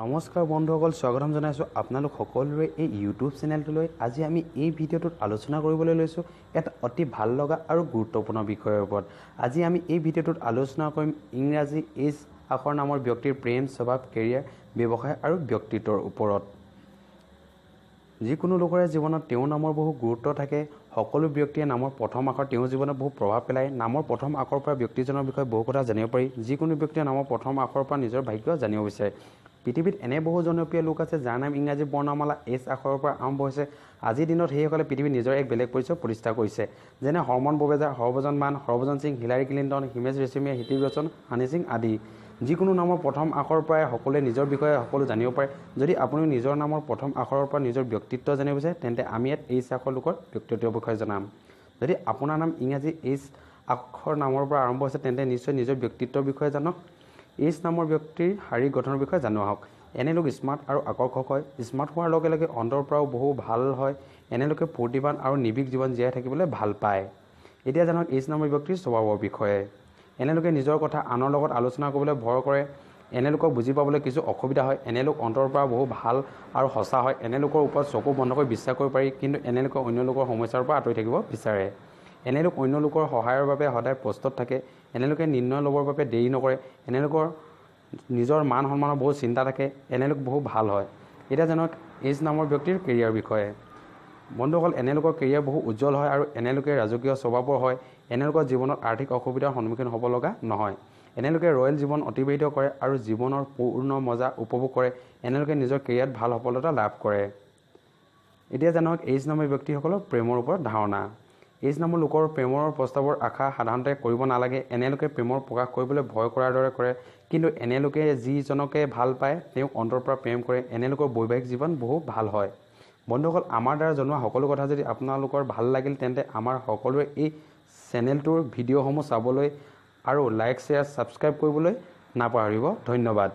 নমস্কাৰ বন্ধুসকল, স্বাগতম জনাইছোঁ আপোনালোক সকলোৰে এই ইউটিউব চেনেলটোলৈ। আজি আমি এই ভিডিঅ'টোত আলোচনা কৰিবলৈ লৈছোঁ এটা অতি ভাল লগা আৰু গুৰুত্বপূৰ্ণ বিষয়ৰ ওপৰত। আজি আমি এই ভিডিঅ'টোত আলোচনা কৰিম ইংৰাজী এইচ আখৰ নামৰ ব্যক্তিৰ প্ৰেম, স্বভাৱ, কেৰিয়াৰ, ব্যৱসায় আৰু ব্যক্তিত্বৰ ওপৰত। যিকোনো লোকৰে জীৱনত তেওঁৰ নামৰ বহু গুৰুত্ব থাকে। সকলো ব্যক্তিয়ে নামৰ প্ৰথম আখৰ তেওঁৰ জীৱনত বহু প্ৰভাৱ পেলায়। নামৰ প্ৰথম আখৰৰ পৰা ব্যক্তিজনৰ বিষয়ে বহু কথা জানিব পাৰি। যিকোনো ব্যক্তিয়ে নামৰ প্ৰথম আখৰৰ পৰা নিজৰ ভাগ্য জানিব বিচাৰে। পৃথিৱীত এনে বহু জনপ্ৰিয় লোক আছে যাৰ নাম ইংৰাজী বৰ্ণমালা এইচ আখৰৰ পৰা আৰম্ভ হৈছে। আজিৰ দিনত সেইসকলে পৃথিৱীত নিজৰ এক বেলেগ পৰিচয় প্ৰতিষ্ঠা কৰিছে, যেনে হৰমন ববেজা, হৰভজন মান, হৰভজন সিং, হিলাৰী ক্লিণ্টন, হিমেশ ৰেশমিয়া, হৃতিক ৰোশন, হানি সিং আদি। যিকোনো নামৰ প্ৰথম আখৰৰ পৰাই সকলোৱে নিজৰ বিষয়ে সকলো জানিব পাৰে। যদি আপুনি নিজৰ নামৰ প্ৰথম আখৰৰ পৰা নিজৰ ব্যক্তিত্ব জানিব বিচাৰে, তেন্তে আমি ইয়াত এইচ আখৰ লোকৰ ব্যক্তিত্বৰ বিষয়ে জনাম। যদি আপোনাৰ নাম ইংৰাজী এইচ আখৰ নামৰ পৰা আৰম্ভ হৈছে, তেন্তে নিশ্চয় নিজৰ ব্যক্তিত্বৰ বিষয়ে জানক। এইচ নামৰ ব্যক্তিৰ শাৰীৰিক গঠনৰ বিষয়ে জানো আহক। এনে লোক স্মাৰ্ট আৰু আকৰ্ষক হয়। স্মাৰ্ট হোৱাৰ লগে লগে অন্তৰৰ পৰাও বহু ভাল হয়। এনে লোকে ফূৰ্তিবান আৰু নিৰ্ভীক জীৱন জীয়াই থাকিবলৈ ভাল পায়। এতিয়া জানক এইচ নামৰ ব্যক্তিৰ স্বভাৱৰ বিষয়ে। এনে লোকে নিজৰ কথা আনৰ লগত আলোচনা কৰিবলৈ ভয় কৰে। এনে লোকক বুজি পাবলৈ কিছু অসুবিধা হয়। এনে লোক অন্তৰৰ পৰা বহু ভাল আৰু সঁচা হয়। এনে লোকৰ ওপৰত চকু বন্ধ কৰি বিশ্বাস কৰিব পাৰি, কিন্তু এনে লোকে অন্য লোকৰ সমস্যাৰ পৰা আঁতৰি থাকিব বিচাৰে। এনে লোক অন্য লোকৰ সহায়ৰ বাবে সদায় প্ৰস্তুত থাকে। এনে লোকে নিৰ্ণয় ল'বৰ বাবে দেৰি নকৰে। এনে লোকৰ নিজৰ মান সন্মানৰ বহু চিন্তা থাকে। এনে লোক বহু ভাল হয়। এতিয়া জানক এইচ নামৰ ব্যক্তিৰ কেৰিয়াৰ বিষয়ে। বন্ধুসকল, এনে লোকৰ কেৰিয়াৰ বহু উজ্জ্বল হয় আৰু এনে লোকে ৰাজকীয় স্বভাৱৰ হয়। এনে লোকৰ জীৱনত আৰ্থিক অসুবিধাৰ সন্মুখীন হ'ব লগা নহয়। এনে লোকে ৰয়েল জীৱন অতিবাহিত কৰে আৰু জীৱনৰ পূৰ্ণ মজা উপভোগ কৰে। এনে লোকে নিজৰ কেৰিয়াৰত ভাল সফলতা লাভ কৰে। এতিয়া জানক এইচ নামৰ ব্যক্তিসকলৰ প্ৰেমৰ ওপৰত ধাৰণা। এইচ নামৰ লোকৰ প্ৰেমৰ প্ৰস্তাৱৰ আশা সাধাৰণতে কৰিব নালাগে। এনে লোকে প্ৰেমৰ প্ৰকাশ কৰিবলৈ ভয় কৰাৰ দৰে কৰে, কিন্তু এনে লোকে যিজনকে ভাল পায় তেওঁক অন্তৰৰ পৰা প্ৰেম কৰে। এনে লোকৰ বৈবাহিক জীৱন বহু ভাল হয়। বন্ধুসকল, আমাৰ দ্বাৰা জনোৱা সকলো কথা যদি আপোনালোকৰ ভাল লাগিল, তেন্তে আমাৰ সকলোৰে এই চেনেলটোৰ ভিডিঅ'সমূহ চাবলৈ আৰু লাইক, শ্বেয়াৰ, ছাবস্ক্ৰাইব কৰিবলৈ নাপাহৰিব। ধন্যবাদ।